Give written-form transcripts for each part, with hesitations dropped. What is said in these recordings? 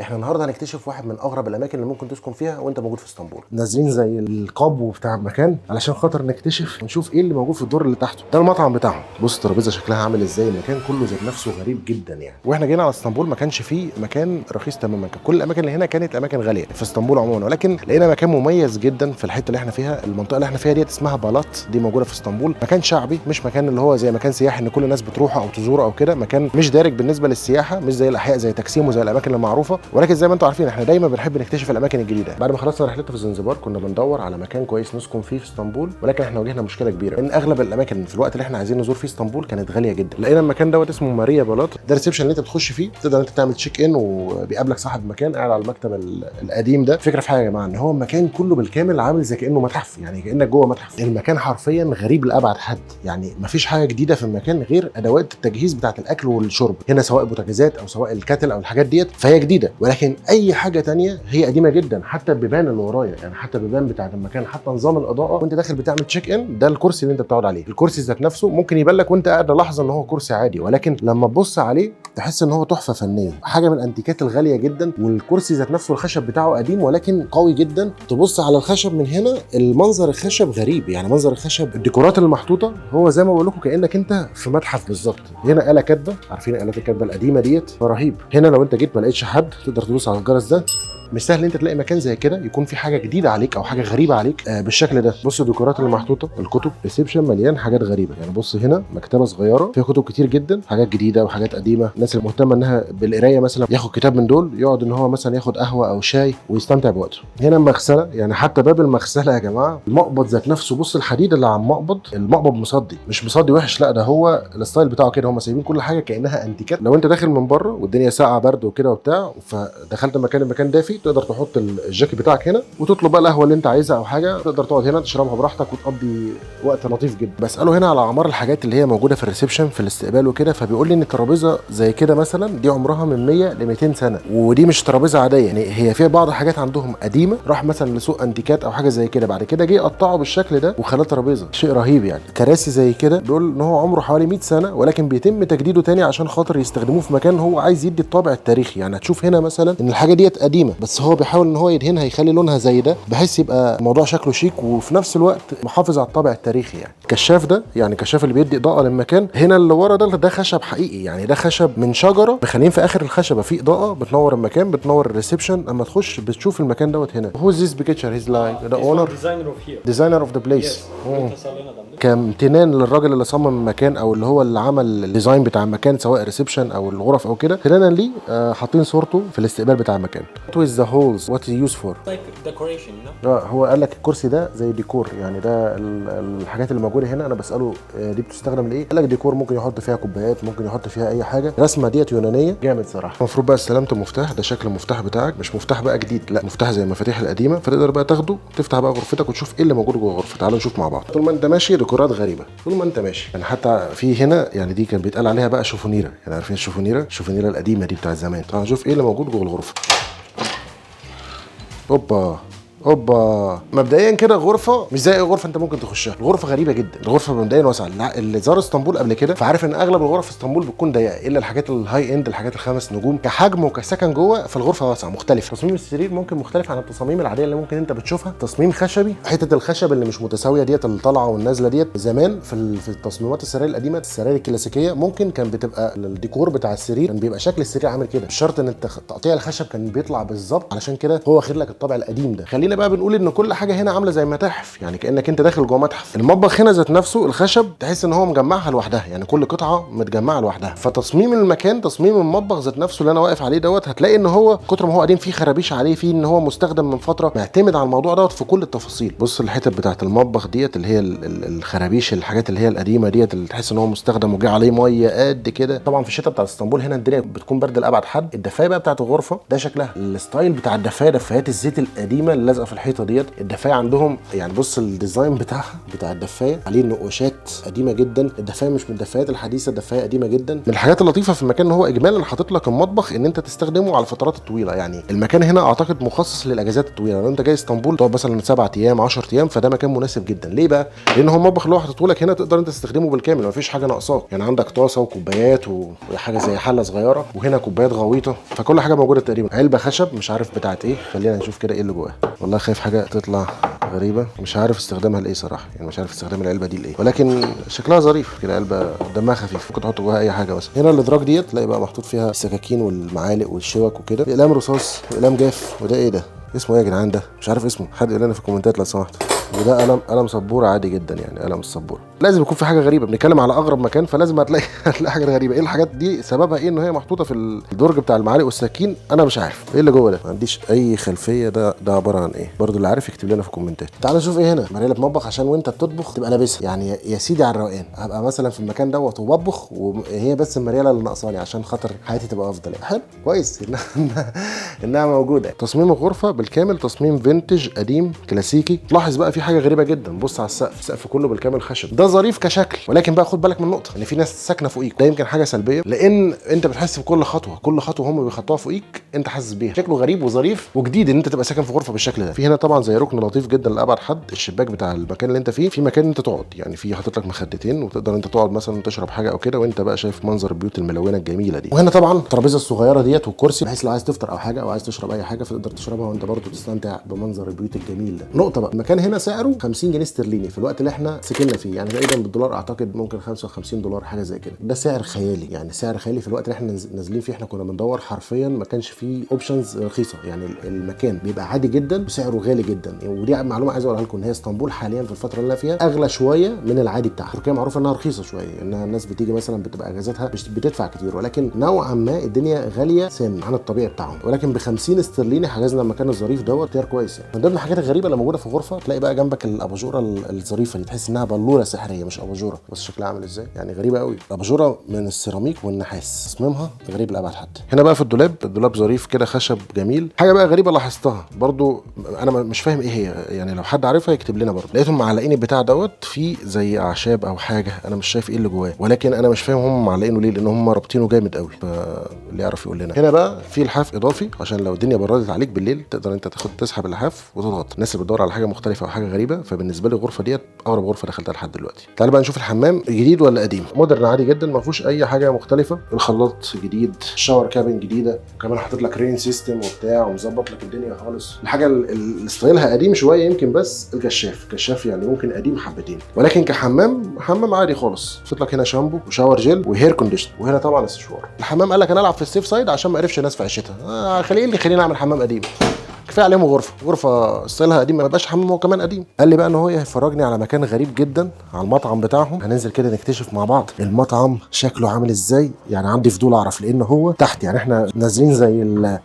احنا النهارده هنكتشف واحد من اغرب الاماكن اللي ممكن تسكن فيها وانت موجود في اسطنبول. نازلين زي القبو بتاع المكان علشان خاطر نكتشف ونشوف ايه اللي موجود في الدور اللي تحته. ده المطعم بتاعهم. بص الترابيزة شكلها عامل ازاي، المكان كله ذات نفسه غريب جدا يعني. واحنا جينا على اسطنبول ما كانش فيه مكان رخيص تماما، كان كل الاماكن اللي هنا كانت اماكن غالية في اسطنبول عموما، ولكن لقينا مكان مميز جدا في الحتة اللي احنا فيها. المنطقة اللي احنا فيها ديت اسمها بالات، دي موجودة في اسطنبول. مكان شعبي، مش مكان اللي هو زي مكان سياحي ان كل الناس بتروحه او تزوره او كده. مكان مش دارج بالنسبة للسياحه، مش زي الاحياء زي تكسيم وزي الاماكن المعروفة، ولكن زي ما انتم عارفين احنا دايما بنحب نكتشف الاماكن الجديدة. بعد ما خلصنا رحلتنا في زنزبار كنا بندور على مكان كويس نسكن فيه في اسطنبول، ولكن احنا واجهنا مشكلة كبيرة ان اغلب الاماكن في الوقت اللي احنا عايزين نزور فيه اسطنبول كانت غالية جدا. لقينا المكان دوت اسمه ماريا بلاط. ده ال reception اللي انت بتخش فيه، تقدر انت تعمل check in وبيقابلك صاحب المكان قاعد على المكتب القديم ده. فكرة في حاجة يا جماعة، ان هو المكان كله بالكامل عامل زي كانه متحف، يعني كانك جوه متحف. المكان حرفيا غريب لابعد حد، يعني مفيش حاجة جديدة في المكان غير ادوات التجهيز بتاعه الاكل والشرب هنا، سواء بوتاجازات او سواء ال kettle او الحاجات ديت فهي جديده، ولكن اي حاجة تانية هي قديمة جدا. حتى البيبان اللي ورايا، يعني حتى البيبان بتاعه المكان، حتى نظام الاضاءة وانت داخل بتعمل check in، ده الكرسي اللي انت بتقعد عليه. الكرسي ذات نفسه ممكن يبان لك وانت قاعد لحظة ان هو كرسي عادي، ولكن لما تبص عليه تحس ان هو تحفة فنيه، حاجة من الانتيكات الغالية جدا. والكرسي ذات نفسه الخشب بتاعه قديم ولكن قوي جدا. تبص على الخشب من هنا، المنظر الخشب غريب، يعني منظر الخشب، الديكورات اللي محطوطة هو زي ما بقول لكم كانك انت في متحف بالظبط. هنا آلة كاتبه، عارفين آلات الكاتبة القديمة ديت، فرهيب. هنا لو انت جيت ما لقيتش حد تقدر تدوس على الجرس ده. مش سهل انت تلاقي مكان زي كده يكون في حاجة جديدة عليك او حاجة غريبة عليك بالشكل ده. بص الديكورات اللي محطوطة، الكتب، reception مليان حاجات غريبة. يعني بص هنا مكتبه صغيرة فيها كتب كتير جدا، حاجات جديدة وحاجات قديمة. الناس اللي مهتمة انها بالقرايه مثلا ياخد كتاب من دول، يقعد ان هو مثلا ياخد قهوة او شاي ويستمتع بوقته. هنا المغسلة، يعني حتى باب المغسلة يا جماعة، المقبض ذات نفسه، بص الحديد اللي على المقبض، المقبض مصدي، مش مصدي وحش، لا ده هو ال style بتاعه كده. هم سايبين كل حاجة كانها انتيكات. لو انت داخل من بره والدنيا ساقعه برد وكده وبتاع، فدخلت المكان دافي، تقدر تحط الجاكيت بتاعك هنا وتطلب بقى القهوة اللي انت عايزها او حاجة، تقدر تقعد هنا تشربها براحتك وتقضي وقت لطيف جدا. بساله هنا على اعمار الحاجات اللي هي موجودة في ال reception في الاستقبال وكده، فبيقول لي ان الترابيزة زي كده مثلا دي عمرها من 100 ل 200 سنة، ودي مش ترابيزة عادية، يعني هي فيها بعض الحاجات عندهم قديمة، راح مثلا لسوق انتيكات او حاجة زي كده، بعد كده جه قطعه بالشكل ده وخلاه ترابيزة. شيء رهيب يعني. كراسي زي كده بيقول ان هو عمره حوالي 100 سنة، ولكن بيتم تجديده تاني عشان خاطر يستخدموه في مكان هو عايز يدي الطابع التاريخي. يعني هتشوف هنا مثلا ان الحاجة ديت قديمة، بس هو بيحاول ان هو يدهنها يخلي لونها زي ده بحيث يبقى الموضوع شكله شيك وفي نفس الوقت محافظ على الطابع التاريخي. يعني الكشاف ده، يعني الكشاف اللي بيدي اضاءه للمكان هنا اللي ورا ده، ده خشب حقيقي، يعني ده خشب من شجرة مخلين في اخر الخشبة في اضاءه بتنور المكان، بتنور ال reception اما تخش بتشوف المكان دوت. هنا who is this picture؟ he's like the This owner؟ one designer of here. designer of the place. Yes. tasarlayan adamdır. كامتنان للراجل اللي صمم المكان او اللي هو اللي عمل ال design بتاع المكان، سواء reception او الغرف او كده، امتنانا ليه حاطين صورته في الاستقبال بتاع المكان. What is the halls؟ what is used for؟ Like decoration, you know? هو قال لك الكرسي ده زي ديكور، يعني ده الحاجات اللي موجودة هنا. انا بساله دي بتستخدم لايه؟ قال لك ديكور، ممكن يحط فيها كوبايات، ممكن يحط فيها اي حاجه. الرسمة ديت يونانيه، جامد صراحة. المفروض بقى استلمت المفتاح ده، شكل المفتاح بتاعك مش مفتاح بقى جديد، لا مفتاح زي المفاتيح القديمة، فتقدر بقى تاخده تفتح بقى غرفتك وتشوف ايه اللي موجود جوه الغرفة. تعالوا نشوف مع بعض. طول ما انت ماشي ديكورات غريبة طول ما انت ماشي، يعني حتى في هنا يعني دي كان بيتقال عليها بقى شوفونيره، يعني عارفين الشوفونيره؟ الشوفونيره القديمة دي بتاع زمان. تعالوا نشوف ايه اللي موجود جوه الغرفة. اوبا اوبا، مبدئيا كده غرفة مش زي اي غرفة انت ممكن تخشها، الغرفة غريبة جدا. الغرفة مبدئيا واسعة، اللي زار اسطنبول قبل كده فعارف ان اغلب الغرف في اسطنبول بتكون ضيقه، الا الحاجات ال high end، الحاجات الخمس نجوم. كحجم وكسكن جوه فالغرفه واسعة مختلفة. تصميم السرير ممكن مختلف عن التصاميم العادية اللي ممكن انت بتشوفها، تصميم خشبي، حتة الخشب اللي مش متساوية ديت اللي طالعه والنازله ديت. زمان في التصميمات السراير القديمة، السراير الكلاسيكية، ممكن كان بتبقى الديكور بتاع السرير كان بيبقى شكل السرير عامل كده، مش شرط ان تقطيع الخشب كان بيطلع بالظبط، علشان كده هو واخد لك الطابع القديم ده. خلينا بقى بنقول ان كل حاجة هنا عامله زي متاحف، يعني كانك انت داخل جوه متحف. المطبخ هنا ذات نفسه الخشب تحس ان هو مجمعها لوحدها، يعني كل قطعه متجمعه لوحدها. فتصميم المكان، تصميم المطبخ ذات نفسه اللي انا واقف عليه دوت، هتلاقي ان هو كتر ما هو قديم فيه خرابيش عليه، فيه ان هو مستخدم من فترة، معتمد على الموضوع دوت في كل التفاصيل. بص الحتت بتاعت المطبخ ديت اللي هي الخرابيش، الحاجات اللي هي القديمة ديت اللي تحس ان هو مستخدم وجه عليه مية قد كده. طبعا في الشتاء بتاع اسطنبول هنا الدنيا بتكون برد لابعد حد. الدفايه بقى بتاعت الغرفة ده شكلها، ال style بتاع الدفايه، دفايات الزيت القديمة اللي لازقه في لازقه في الحيطة ديت. الدفايه عندهم يعني بص ال design بتاعها بتاع الدفايه عليه نقوشات قديمة جدا. الدفايه مش من الدفايات الحديثه، الدفايه قديمة جدا. من الحاجات اللطيفة في المكان ان هو اجمالا حاطط لك المطبخ ان انت تستخدمه على الفترات الطويله. يعني المكان هنا اعتقد مخصص للاجازات الطويله، لو انت جاي اسطنبول تقعد مثلا 7 ايام، 10 ايام، فده مكان مناسب جدا. ليه بقى؟ لان هو المطبخ اللي هو حاططه لك هنا تقدر انت تستخدمه بالكامل، مفيش حاجة ناقصاك. يعني عندك طاسه وكوبايات وحاجه زي حله صغيره، وهنا كوبايات غويطه، فكل حاجة موجودة تقريبا. علبة خشب مش عارف بتاعت ايه، خلينا نشوف كده ايه اللي جواها. والله خايف حاجة تطلع غريبه، مش عارف استخدامها لايه صراحه، يعني مش عارف استخدام العلبة دي لايه، ولكن شكلها ظريف كده، علبة دمها خفيف، ممكن تحط جواها اي حاجة. مثلا هنا الادراج ديت تلاقي بقى محطوط فيها السكاكين والمعالق والشوك وكده، اقلام رصاص واقلام جاف. وده ايه ده؟ اسمه ايه يا جدعان ده؟ مش عارف اسمه، حد يقول لنا في الكومنتات لو سمحت. وده قلم، قلم سبورة عادي جدا، يعني قلم السبوره. لازم يكون في حاجة غريبه، بنتكلم على اغرب مكان فلازم هتلاقي حاجة غريبه. ايه الحاجات دي؟ سببها ايه ان هي محطوطة في الدرج بتاع المعالق والسكاكين؟ انا مش عارف ايه اللي جوه ده، ما عنديش اي خلفية ده عبارة عن ايه. برضو اللي عارف يكتب لنا في الكومنتات. تعال نشوف ايه هنا. مريله مطبخ عشان وانت بتطبخ تبقى لابسها. يعني يا سيدي على الروقان، هبقى مثلا في المكان دوت وبطبخ وهي بس المريله اللي ناقصاني عشان خاطر حياتي تبقى افضل. يعني حلو كويس انها موجوده. تصميم الغرفة بالكامل تصميم vintage قديم كلاسيكي. لاحظ بقى في حاجة غريبة جدا، بص على السقف، السقف كله بالكامل خشب. ده ظريف كشكل، ولكن بقى خد بالك من نقطة ان في ناس ساكنة فوقيك، ده يمكن حاجة سلبية لان انت بتحس بكل خطوه، كل خطوة هم بيخطوها فوقيك انت حاسس بيها. شكله غريب وظريف وجديد ان انت تبقى ساكن في غرفة بالشكل ده. في هنا طبعا زي ركن لطيف جدا لابعد حد، الشباك بتاع المكان اللي انت فيه في مكان انت تقعد، يعني في حاطط لك مخدتين وتقدر انت تقعد مثلا تشرب حاجة او كده وانت بقى شايف منظر البيوت الملونة الجميلة دي. وهنا طبعا الترابيزة الصغيرة ديت والكرسي، بحيث لو عايز تفطر او حاجة او عايز تشرب اي حاجة فتقدر تشربها وانت برضو تستمتع بمنظر البيوت الجميل ده. نقطة بقى، المكان هنا سعره 50 جنيه استرليني في الوقت اللي احنا سكننا فيه، يعني تقريبا بالدولار اعتقد ممكن 55 دولار، حاجة زي كده. ده سعر خيالي، يعني سعر خيالي في الوقت اللي احنا نازلين فيه. احنا كنا بندور حرفيا ما كانش فيه options رخيصه، يعني المكان بيبقى عادي جدا وسعره غالي جدا. ودي معلومة عايز اقولها لكم، ان هي اسطنبول حاليا في الفترة اللي انا فيها اغلى شوية من العادي بتاعها. تركيا معروف انها رخيصة شويه، انها الناس بتيجي مثلا بتبقى اجازاتها مش بتدفع كتير، ولكن نوعا ما الدنيا غالية سن عن الطبيعي بتاعهم. ولكن ب 50 استرليني حجزنا المكان الظريف دوت، اختيار كويس. يعني من ضمن الحاجات الغريبة اللي موجودة في الغرفه، تلاقي بقى جنبك الاباجوره الظريفة دي، تحس انها بلوره سحريه مش اباجوره، بس شكلها عامل ازاي، يعني غريبة قوي. الاباجوره من السيراميك والنحاس، تصميمها غريب لابعد حد. هنا بقى في الدولاب، الدولاب ظريف كده خشب جميل. حاجة بقى غريبة لاحظتها برضو، انا مش فاهم ايه هي، يعني لو حد عارفها يكتب لنا برضو. لقيتهم معلقين البتاع دوت فيه زي اعشاب او حاجه، انا مش شايف ايه اللي جواه، ولكن انا مش فاهم هم معلقينه ليه، لان هم رابطينه جامد قوي، فاللي يعرف يقول لنا. هنا بقى في لحاف اضافي عشان لو الدنيا بردت عليك بالليل تقدر انت تاخد تسحب اللحاف وتضغط. الناس اللي بتدور على حاجة مختلفة او حاجة غريبه، فبالنسبه لي الغرفة ديت اغرب غرفة دخلتها لحد دلوقتي. تعال بقى نشوف الحمام جديد ولا قديم. modern عادي جدا، ما فيهوش اي حاجة مختلفه. الخلاط جديد، shower cabin جديده، وكمان حاطط لك rain system وبتاع ومظبط لك الدنيا خالص. الحاجة اللي style ها قديم شوية يمكن بس الكشاف، كشاف يعني ممكن قديم حبتين، ولكن كحمام حمام عادي خالص. حاطط لك هنا شامبو و shower gel و hair conditioner، وهنا طبعا السشوار. الحمام قال لك انا العب في ال safe side عشان ما اقرفش الناس في عيشتها. خليه اللي خليني اعمل حمام قديم، كفاية عليهم غرفه، غرفة style ها قديم ما يبقاش حمام هو كمان قديم. قال لي بقى ان هو هيفرجني على مكان غريب جدا، على المطعم بتاعهم. هننزل كده نكتشف مع بعض المطعم شكله عامل ازاي، يعني عندي فضول اعرف لان هو تحت. يعني احنا نازلين زي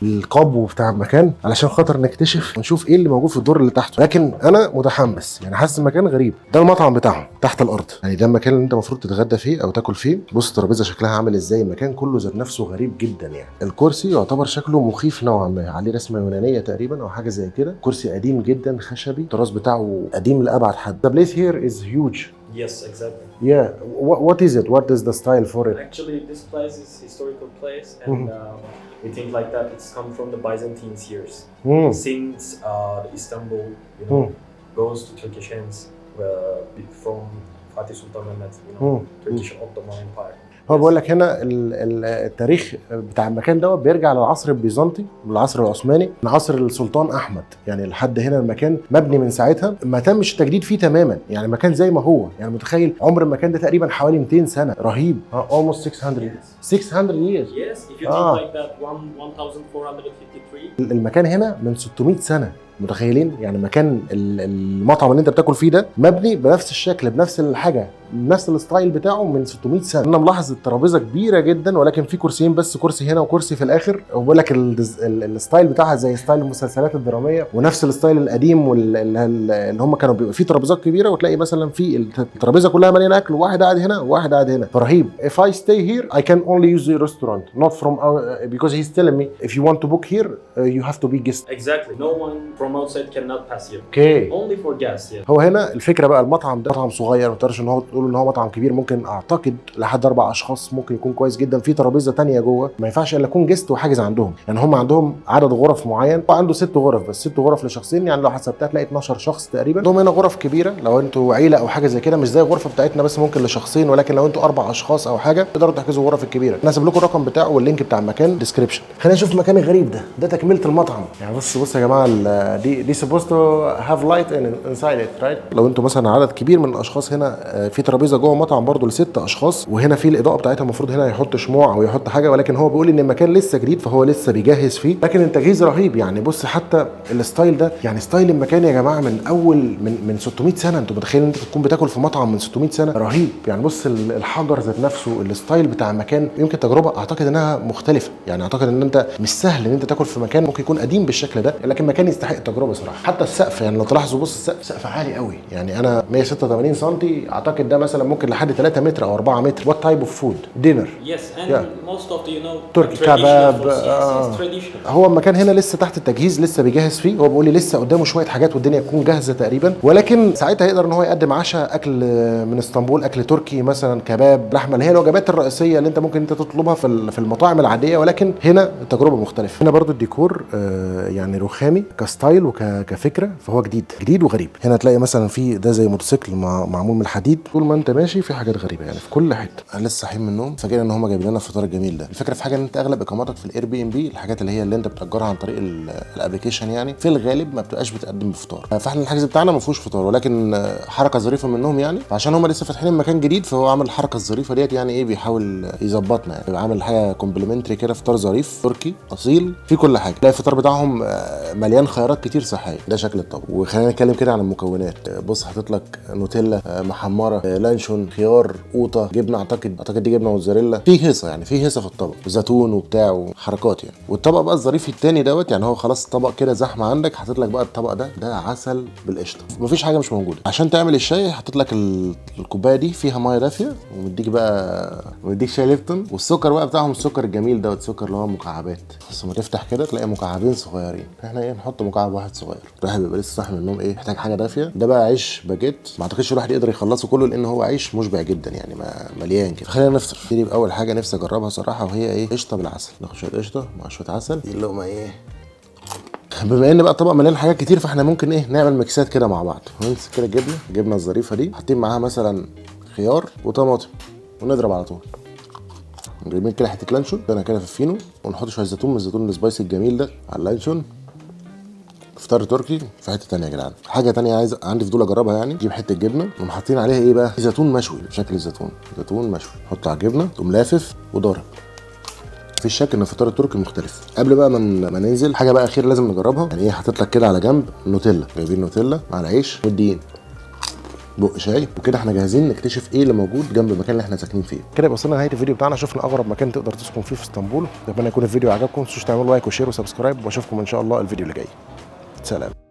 القبو بتاع المكان علشان خاطر نكتشف ونشوف ايه اللي موجود في الدور اللي تحته، لكن انا متحمس، يعني حاسس المكان غريب. ده المطعم بتاعهم تحت الارض، يعني ده المكان اللي انت المفروض تتغدى فيه او تاكل فيه. بص الترابيزة شكلها عامل ازاي، المكان كله ذات نفسه غريب جدا. يعني الكرسي يعتبر شكله مخيف نوعا ما، عليه رسمه يونانية تقريبا او حاجة زي كده. كرسي قديم جدا خشبي، الطراز بتاعه قديم لابعد حد. The place here is huge. Yes, exactly. Yeah. What is it? What is the style for it? Actually, this place is historical place, and we think like that it's come from the Byzantine years. Since the Istanbul, goes to Turkish hands from Fatih Sultan Mehmet, Turkish Ottoman Empire. هو بيقول لك هنا التاريخ بتاع المكان دوت بيرجع للعصر البيزنطي، من العصر العثماني، من عصر السلطان احمد. يعني لحد هنا المكان مبني من ساعتها، ما تمش التجديد فيه تماما، يعني المكان زي ما هو. يعني متخيل عمر المكان ده تقريبا حوالي 200 سنه، رهيب. Almost 600 600 years. Yes, if you think like that, 1453. المكان هنا من 600 سنه، متخيلين؟ يعني مكان المطعم اللي انت بتاكل فيه ده مبني بنفس الشكل بنفس الحاجه. نفس ال style بتاعه من 600 سنة. انا ملاحظ الترابيزة كبيرة جدا، ولكن في كرسيين بس، كرسي هنا وكرسي في الاخر. وبقول لك ال style بتاعها زي style المسلسلات الدراميه، ونفس ال style القديم اللي هم كانوا بيبقى فيه ترابيزات كبيرة، وتلاقي مثلا في الترابيزة كلها مليانة اكل، وواحد قاعد هنا وواحد قاعد هنا. فرهيب. if I stay here I can only use the restaurant not from because he's telling me if you want to book here you have to be guest. Exactly. No one from outside cannot pass here. okay. Only for guests. Yeah. هو هنا الفكرة بقى، المطعم ده مطعم صغير، ما تقدرش ان هو تقول ان هو مطعم كبير، ممكن اعتقد لحد 4 اشخاص ممكن يكون كويس جدا. في ترابيزة تانية جوه، ما ينفعش الا يكون guest وحاجز عندهم، يعني هم عندهم عدد غرف معين، وعنده 6 غرف بس، 6 غرف لشخصين، يعني لو حسبتها تلاقي 12 شخص تقريبا. عندهم هنا غرف كبيرة لو انتوا عيله او حاجة زي كده، مش زي الغرفة بتاعتنا بس ممكن لشخصين، ولكن لو انتوا 4 اشخاص او حاجة تقدروا تحجزوا الغرف الكبيرة. انا هسيب لكم الرقم بتاعه وال link بتاع المكان description. خلينا نشوف المكان الغريب ده، ده تكمله المطعم. يعني بص بص يا جماعة، دي supposed to have light inside it right. لو انتوا مثلا عدد كبير من الاشخاص هنا، في ترابيزة جوه مطعم برضو لست اشخاص، وهنا في الاضاءة بتاعتها المفروض هنا يحط شموع او يحط حاجة، ولكن هو بيقول ان المكان لسه جديد فهو لسه بيجهز فيه، لكن التجهيز رهيب. يعني بص حتى ال style ده، يعني style المكان يا جماعة من اول من 600 سنة. انتوا متخيلين ان انت تكون بتاكل في مطعم من 600 سنة؟ رهيب. يعني بص الحجر ذات نفسه، ال style بتاع المكان، يمكن تجربه اعتقد انها مختلفة. يعني اعتقد ان انت مش سهل ان انت تاكل في مكان ممكن يكون قديم بالشكل ده، لكن مكان يستحق التجربة صراحة. حتى السقف، يعني لو تلاحظوا بص السقف، سقف عالي قوي، يعني انا 186 سم، اعتقد ده مثلا ممكن لحد 3 متر او 4 متر. what type of food؟ dinner؟ Yes, and Yeah. most of the Turkey traditional kebab, foods. Yes, yes, traditional. هو المكان هنا لسه تحت التجهيز، لسه بيجهز فيه. هو بيقول لي لسه قدامه شوية حاجات والدنيا تكون جاهزة تقريبا، ولكن ساعتها يقدر ان هو يقدم عشاء، اكل من اسطنبول، اكل تركي مثلا، كباب، لحمه، اللي هي الوجبات الرئيسية اللي انت ممكن انت تطلبها في المطاعم العادية، ولكن هنا التجربة مختلفة. هنا برضو الديكور يعني رخامي ك style وكفكره، فهو جديد جديد وغريب. هنا تلاقي مثلا في ده زي موتوسيكل معمول من الحديد. طول ما انت ماشي في حاجات غريبة يعني في كل حتة. انا لسه صاحيين من النوم، فاجئنا ان هم جايبين لنا الفطار الجميل ده. الفكرة في حاجة ان انت اغلب اقاماتك في ال Airbnb، الحاجات اللي هي اللي انت بتاجرها عن طريق ال application، يعني في الغالب ما بتبقاش بتقدم بفطار، فاحنا الحجز بتاعنا ما فيهوش فطار، ولكن حركة ظريفة منهم يعني، عشان هم لسه فاتحين المكان جديد، فهو عامل الحركة الظريفة ديت، يعني ايه، بيحاول يظبطنا، يعني عامل حاجة complimentary كده، فطار ظريف تركي اصيل في كل حاجة. تلاقي الفطار بتاعهم مليان خيارات كتير صحية. ده شكل الطبق. وخلينا نتكلم كده عن المكونات. بص حاطط لك نوتيلا محمرة، لانشون، خيار، قوطه، جبنه، اعتقد دي جبنه موتزاريلا، في هيصه يعني، في هيصه في الطبق، وزيتون وبتاع وحركات يعني. والطبق بقى الظريف التاني دوت، يعني هو خلاص الطبق كده زحمة عندك، حاطط لك بقى الطبق ده، ده عسل بالقشطه، مفيش حاجة مش موجودة. عشان تعمل الشاي حاطط لك الكوباية دي فيها مية دافيه، ومديك بقى ومديك شاي ليبتون، والسكر بقى بتاعهم السكر الجميل دوت، السكر اللي هو مكعبات، بس لما تفتح كده تلاقي مكعبين صغيرين. احنا ايه، نحط مكعب واحد صغير. الواحد بيبقى لسه صاحي من النوم، ايه، محتاج حاجة دافيه. ده بقى عيش باجيت، ما اعتقدش الواحد يقدر يخلصه كله لان هو عيش مشبع جدا يعني، ما مليان كده. خلينا نفطر. نبتدي باول حاجة نفسي اجربها صراحة، وهي ايه، قشطه بالعسل. ناخد شوية قشطه مع شوية عسل. دي اللقمة ايه. بما ان بقى الطبق مليان حاجات كتير، فاحنا ممكن ايه، نعمل ميكسات كده مع بعض. ونمسك كده الجبنة، الجبنة الظريفة دي، حاطين معاها مثلا خيار وطماطم، ونضرب على طول. جايبين كده حتة لانشون انا كده في الفينو، ونحط شوية زيتون من الزيتون ال spicy الجميل ده على اللانشون. فطار تركي في حتة تانية يا جدعان. حاجة تانية عايز، عندي فضول اجربها يعني، نجيب حتة جبنه وحاطين عليها ايه بقى، زيتون مشوي، بشكل الزيتون، زيتون مشوي، حطه على الجبنة، تقوم لافف وضارب. مفيش شك ان الفطار التركي مختلف. قبل بقى ما ننزل، حاجة بقى اخيرة لازم نجربها، يعني ايه، حاطط لك كده على جنب نوتيلا، جايبين نوتيلا مع العيش، مدين بق شاي، وكده احنا جاهزين نكتشف ايه اللي موجود جنب المكان اللي احنا ساكنين فيه. كده يبقى وصلنا لنهاية الفيديو بتاعنا، شفنا اغرب مكان تقدر تسكن فيه في اسطنبول. اتمنى يكون الفيديو عجبكم، ما تنسوش تعملوا like و share و subscribe، واشوفكم ان شاء الله الفيديو اللي جاي. سلام.